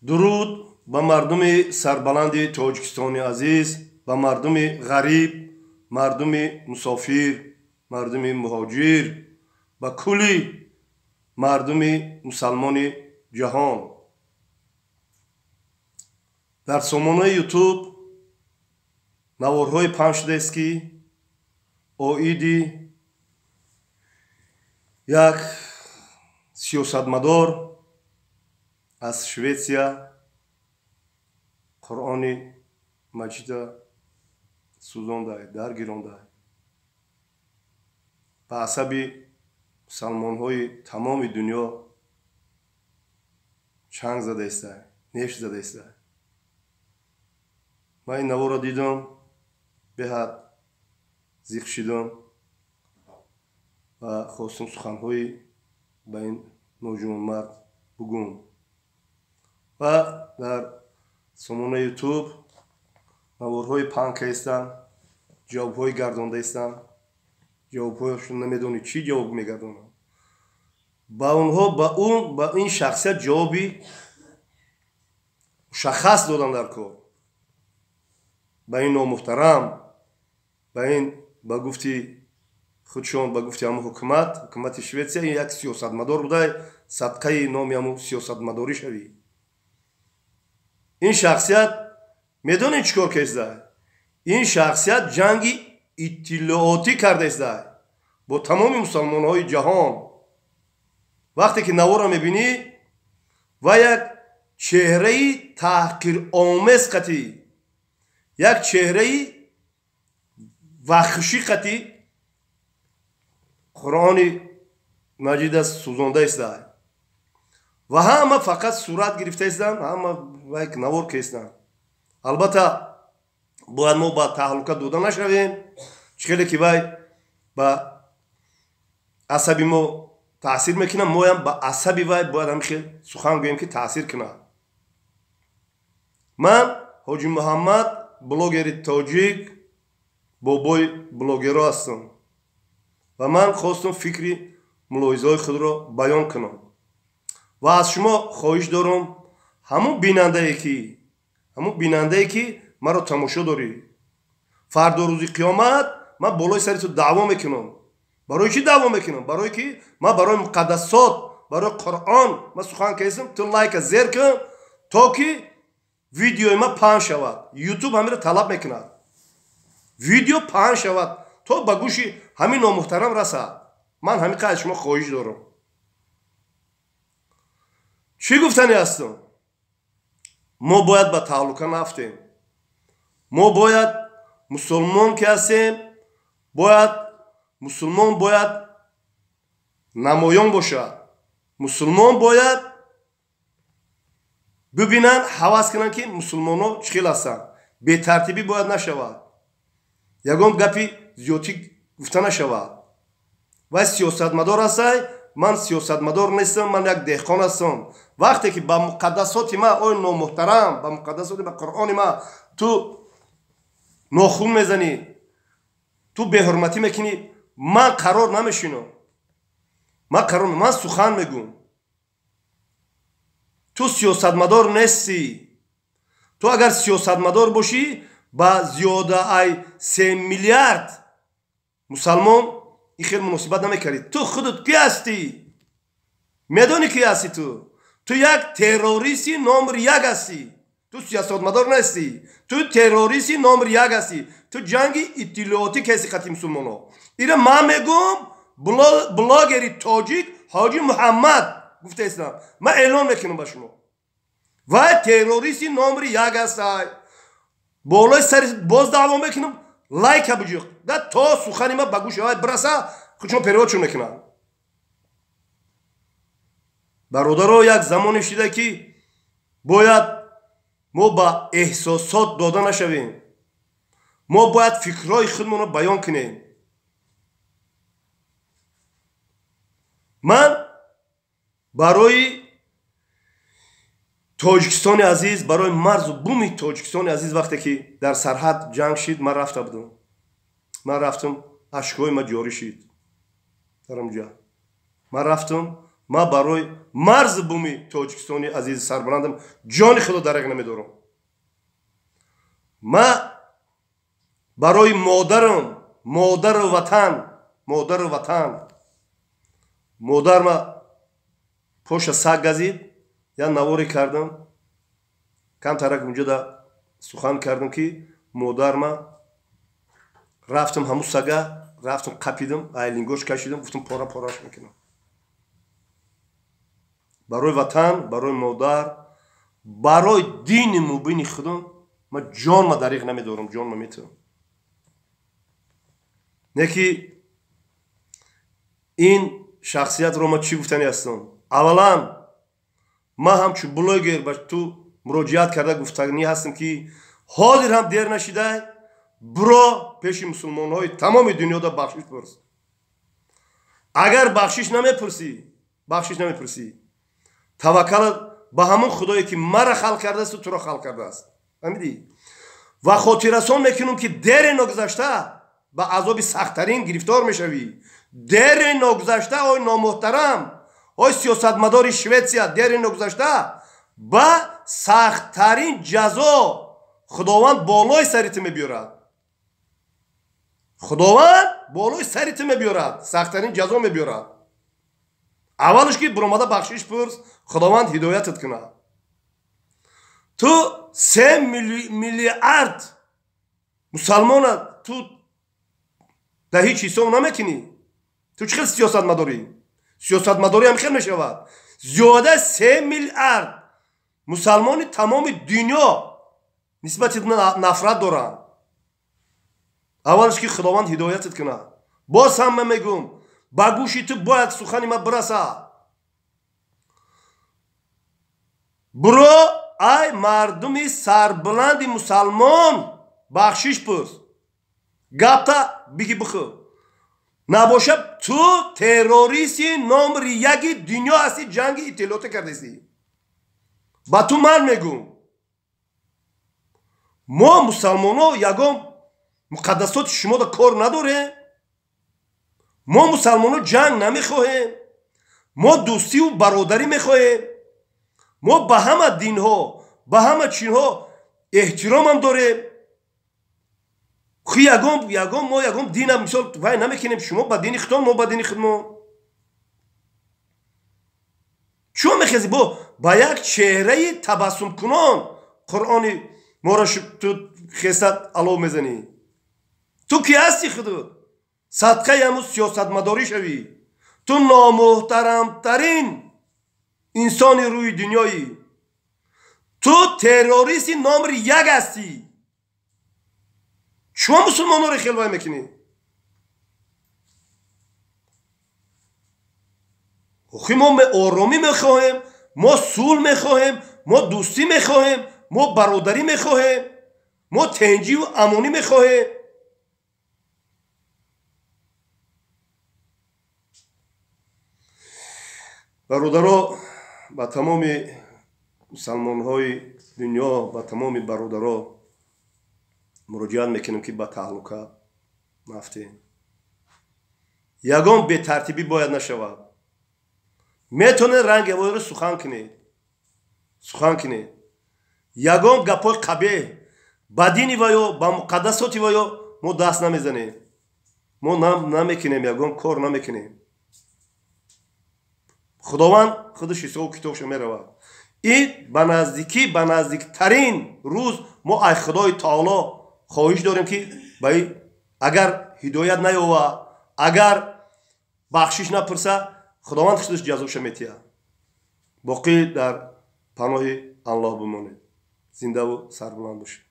Дуруд ба мардуми сарбаланди Тоҷикистони азиз, ба мардуми ғариб, мардуми мусофир, мардуми муҳоҷир, ба кулли мардуми мусалмони ҷаҳон. Дар сомонаи Ютуб наворҳое паҳн шудааст, ки оиди як сиёсатмадор аз Шветсия Қуръони Маҷида сӯзондай, даргирондай. Ба асаби мусалмонҳои тамоми дунё чанг задаистай, неш задаистай. Ман ин наворро дидам, беҳад зиқ шидам ва хостам суханҳои ба ин ноҷавонмард бугӯм. Ва дар сомонаи Ютуб наворҳои паҳн кардистам, ҷавобҳои гардондаистам. Ҷавобҳояшон намедонӣ чӣ ҷавоб мегардонам. Ба онҳо, ба ин шахсият ҷавоби мушаххас додам дар кор. Ба ин номуҳтарам, ба ин, ба гуфти худшон, ба гуфти ҳамун ҳукумат, ҳукумати Шветсия, ин як сиёсатмадор будай, садқаи номи ҳамун сиёсатмадорӣ шавӣ. Ин шахсият медонед чӣ кор кардааст? Ин шахсият ҷанги иттилоотӣ кардааст бо тамоми мусалмонҳои ҷаҳон. Вақте ки наворро мебинӣ, ва як чеҳраи таҳқиромез қатӣ, як чеҳраи вахшӣ қатӣ Қуръони Маҷида сӯзонда истад. Ва ҳама фақат сурат гирифта истанд, ҳама як навор кестанд. Албатта бояд мо ба таҳлука дода нашавем, чӣ хеле ки вай ба асаби мо таъсир мекунад, моям ба асаби вай бояд ҳамин хел сухан гӯем, ки таъсир кунад. Ман Ҳоҷи Муҳаммад, блогери тоҷик, бобои блогерҳо ҳастам ва ман хостам фикри мулоҳизаҳои худро баён кунам ва аз шумо хоҳиш дорам, ҳамун бинандае ки маро тамошо дорӣ, фардо рӯзи қиёмат ман болои сари ту даъво мекунам. Барои чӣ даъво мекунам? Барое ки ман барои муқаддасот, барои Қуръон ман сухан кардам. Ту лайка зер кун, то ки видеои ман паҳн шавад. Ютуб ҳаминро талаб мекунад, видео паҳн шавад, то ба гӯши ҳамин номуҳтарам расад. Ман ҳамин қадр аз шумо хоҳиш дорам. Чӣ гуфтанӣ ҳастам? Мо бояд ба таҳлука нафтем. Мо бояд мусулмон ки ҳастем, бояд мусулмон бояд намоён бошад. Мусулмон бояд бибинанд, ҳавас кунанд, ки мусулмонҳо чӣ хел ҳастанд. Бетартибӣ бояд нашавад, ягон гапи зиёдтӣ гуфта нашавад. Вай сиёсатмадор ҳастай, ман сиёсатмадор нестам, ман як деҳқон ҳастам. Вақте ки ба муқаддасоти ман, ой номуҳтарам, ба муқаддасоти, ба Қуръони ман ту нохун мезанӣ, ту беҳурматӣ мекунӣ, ман қарор намешинам. Ман қарор, ман сухан мегӯм. Ту сиёсатмадор нестӣ. Ту агар сиёсатмадор бошӣ, ба зиёда ай 3 миллиард мусалмон ин хел муносибат намекардӣ. Ту худат ки ҳастӣ? Медонӣ, ки ҳастӣ ту? Ту як террористи номер як ҳастӣ. Ту сиёсатмадор нестӣ, ту террористи номер як ҳастӣ. Ту ҷанги иттилоотӣ кеси қати мусулмонҳо. Ира ман мегӯм, блогери тоҷик Ҳоҷи Муҳаммад гуфтаистам. Ман эълон мекунам ба шумо, вай террористи номери як ҳастай. Болои сари боз даъво мекунам. Лайка буҷиқ да, то сухани ман ба гӯши вай бираса, худшон переводшон мекунанд. Бародаро, як замоне шида, ки бояд мо ба эҳсосот дода нашавем. Мо бояд фикрҳои худмонро баён кунем. Ман барои Тоҷикистони азиз, барои марзу буми Тоҷикистони азиз, вақте ки дар сарҳад ҷанг шид, ман рафта будам. Ман рафтам, ашкҳои ман ҷорӣ шид дар онҷа. Ман рафтам, Ман барои марзи буми Тоҷикистони азизи сарбаландам ҷони худо дареғ намедорам. Ман барои модарам, модару ватан, модару ватан, модарма поша саг газид, я наворе кардам, камтарак унҷода сухан кардам, ки модарма рафтам, ҳамун сага рафтам, қапидам, айлингош кашидам, гуфтам пора пораш мекунам. Барои ватан, барои модар, барои дини мубини худам ман ҷонма дариғ намедорам, ҷонма метавам. Не ки ин шахсиятро ман чӣ гуфтани ҳастам? Аввалан, ман ҳамчун блогер ба ту муроҷиат карда гуфтанӣ ҳастам, ки ҳозир ҳам дер нашидай, биро пеши мусулмонҳои тамоми дунёда бахшиш пурс. Агар бахшиш намепурсӣ, бахшиш намепурсӣ, таваккалат ба ҳамон худое ки мара халқ кардаасту туро халқ кардааст. Фаҳмидӣ? Ва хотиррасон мекунам, ки дере ногузашта ба азоби сахттарин гирифтор мешавӣ. Дере ногузашта, ой номуҳтарам, ой сиёсатмадори Шветсия, дере ногузашта ба сахттарин ҷазо Худованд болои сари ту мебиёрад. Худованд болои сари ту мебиёрад, сахттарин ҷазо мебиёрад. Аввалш ки буромада бахшиш пурс, Худованд ҳидоятат кунад. Ту 3 миллиард мусалмона ту дар ҳеҷ ҳисоб намекунӣ. Ту чӣ хел сиёсатмадорӣ? Сиёсатмадорӣ ҳам хел мешавад. Зиёда 3 миллиард мусалмони тамоми дунё нисбати нафрат доранд. Аввалш ки Худованд ҳидоятат кунад. Боз ҳам ман мегӯм, ба гӯши ту бояд сухани ман бирасад. Биро ай мардуми сарбаланди мусалмон бахшиш пурс. Гапта биги бихӯр. Набошад, ту террористи номери яки дунё ҳасти, ҷанги иттилоота кардасӣ. Ба ту ман мегӯм, мо мусалмонҳо ягон муқаддасоти шумода кор надорем. Мо мусалмонҳо ҷанг намехоҳем. Мо дӯстиву бародарӣ мехоҳем. Мо ба ҳама динҳо, ба ҳама чинҳо эҳтиромам дорем. Хи ягон ягон мо ягон динам мисол вай намекунем. Шумо ба дини худтон, мо ба дини худмон. Чун мехези бо ба як чеҳраи табассумкунон Қуръони моро ту хесат алов мезанӣ? Ту ки ҳасти худут? Садқаи ҳамун сиёсатмадорӣ шавӣ. Ту номуҳтарамтарин инсони рӯи дунёӣ. Ту террористи номери як ҳастӣ. Чун мусулмонҳоро хелвай мекунӣ? Охи мо оромӣ мехоҳем, мо сулҳ мехоҳем, мо дӯстӣ мехоҳем, мо бародарӣ мехоҳем, мо тенҷиву амонӣ мехоҳем. Бародаро, ба тамоми мусалмонҳои дунё, ба тамоми бародаро муроҷиат мекунем, ки ба таҳлука нафтем. Ягон бетартибӣ бояд нашавад. Метавонед ранги ҳавоиро сухан кунед, сухан кунед. Ягон гапҳои қабеҳ ба дини ваё, ба муқаддасоти ваё мо даст намезанем. Мо намекунем, ягон кор намекунем. Худованд худаш ҳисобу китобшо меравад. Ин ба наздикӣ, ба наздиктарин рӯз мо ай Худои Таоло хоҳиш дорем, ки ба агар ҳидоят наёвад, агар бахшиш напурса, Худованд худаш ҷазоша метиҳад. Боқӣ дар паноҳи Аллоҳ бимонед. Зиндаву сарбуланд бошед.